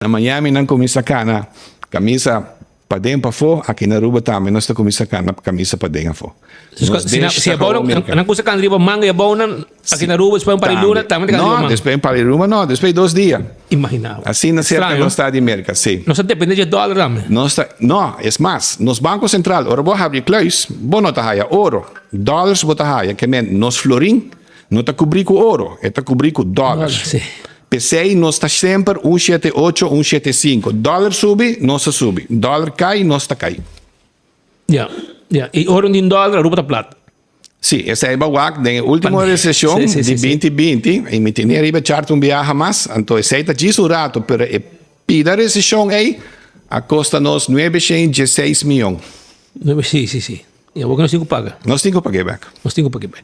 Na Miami nan kuminsá kana kamisa paden pafó, aki na Aruba tambe nos ta kuminsá kana kamisa paden afó. Nos Si desh si ta abou komo nan Merka. nan kusa kana riba manga i abou nan aki na Aruba despues un par di luna Tambe. tambe ta kana riba No, manga. despues un par di luna no, despues di 2 dia. Imagina bo. Asina serka Extraño. nos ta di Merka, si. Nos ta depende dje dòler tambe. Nos ta, no, es mas, nos Banko Sentral, ora bo habri kluis, bo no ta haya oro. Dòlers bo ta haya, ke men nos florin no ta kubrí ku oro, e ta kubrí ku dòlers. Dòler, si. P'esei nos ta semper un shete ocho, un shete sinku. Dòler subi, nos ta subi. Dòler kai, nos ta kai. Ya, ya. I ora un tin dòler, Aruba ta plat. Sí, esei bo wak den e último reseshon di 2020, i mi tene riba e chart un biaha mas, anto esei ta djis un rato, pero e pida reseshon ei a kosta nos 916 mion. Nuebe, sí, sí, sí. I awor ku nos tin ku paga. Nos tin ku pag'é bèk. Nos tin ku pag'é bèk.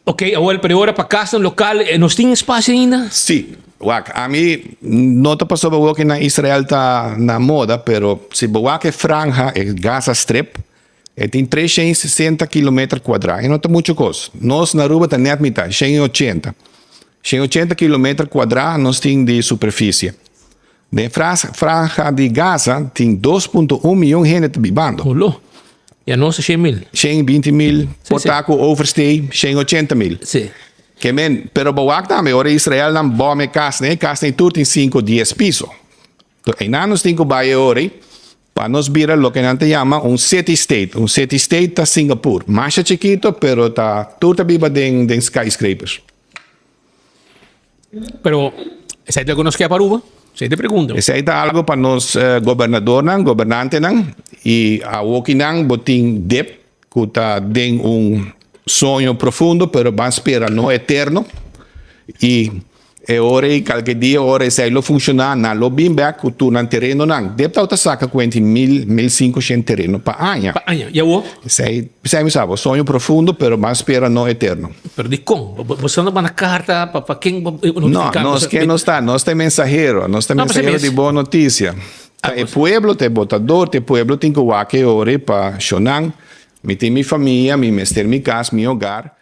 Ok, awor pero e ora pa kasnan lokal, nos tin espasio ainda? Sí, wak, ami no ta pasobra awor ku na Israel ta na moda, pero si bo wak e franja, e Gaza Strip, e tin 360 kilometer kuadrá, e no ta muchu kos. Nos na Aruba ta nèt mitá, 180. 180 kilometer kuadrá nos tin di superfisie. Den franja di Gaza tin 2.1 mion hende ta bibando. Holo. I anos 100 mil. 120 mil, por ta ku overstay, 180 mil. Ke men, pero bo wak tambe, ora Israel nan bom e kas, ne, kas nei tur tin 5, 10 piso. To einan nos tin ku bai e ora pa nos bira loke nan ta yama un city state. Un city state ta Singapore. Masha chikito, pero ta tur ta biba den skyscrapers. Pero, esei ta algo nos ke pa Aruba? Esei ta e pregunta. Esei ta algo pa nos gobernadornan, gobernantenan, i awokinan bo tin DIP ku ta den un soño profundo, pero ban spera no eterno. I e ora ei kalke dia ora esei lo funshoná, nan lo bin bèk ku tur nan terenonan. DIP ta saka kuenti 1000, 1500 tereno pa aña. Pa aña. I awor? Esei mi sa, soño profundo, pero ban spera no eterno. Pero di kon? Bo no manda karta pa ken bo No, notifiká? Nos ke nos ta, nos ta mensahero, nos ta No, mensahero mes. di bon notisia. Ta e pueblo, ta e votador, ta e pueblo tin ku wak e ora pa shonan. Mi tin mi famia, mi mester mi kas, mi hogar.